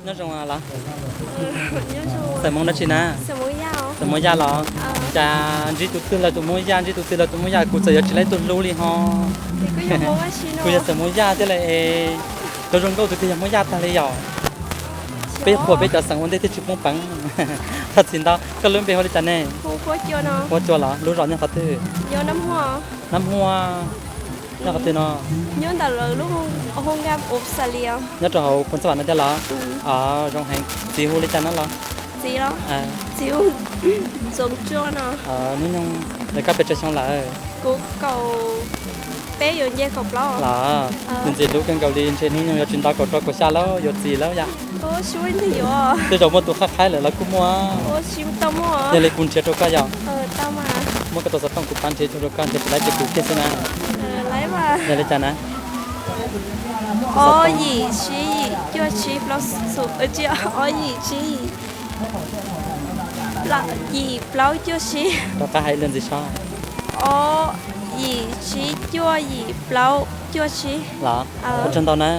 Nyob zoo los? Xeem Hmoob dab tsi na? Xeem Hmoob Yaj los? Cas ntsib tus twg los tus Hmoob Yaj, ntsib tus twg los tus Hmoob Yaj, kuv txawm yuav tsis laib tus hlub li ho. Kuv yog Xeem Hmoob Yaj thiab li es, cov zoo nkauj tus twg yog Hmoob Yaj tag li yom. Peb qhuas peb cov xeem ua ntej thiaj tsis poob peev. Thov txim ntau, koj lub npe hu li cas ne? Huab Cua los? Lub zos nyob qhov twg? Nab Huab. Nyob qhov twg no? Nyob rau hauv Phoos Xas Vam no thiab los? Zoo heev. Txiv hu li cas no los? Hnub nyoog, koj pes tsawg xyoo lawm? Los, tus ntxim hlub kawg nkaus li ntshe hnub nyoog yuav tsis nto kaum rau kaum xya lawm, yuav txiv lawm yom. Tej zaum muaj tus qhaib qhaib lawm los kuj muaj. Yog li kuv nrhiav rau koj yom. Muab koj tus xov tooj kuv pab nrhiav rau koj, nrhiav tsis laib ces kuv kiag xwb na. Yog li cas na? Ob yim tsib yim cuaj tsib plaub, ob yim tsib yim plaub, yim plaub cuaj tsib. Rov qab hais ib lwm ntxiv seb. Ob yim tsib cuaj yim plaub cuaj tsib. Los, ua tsaug ntau na.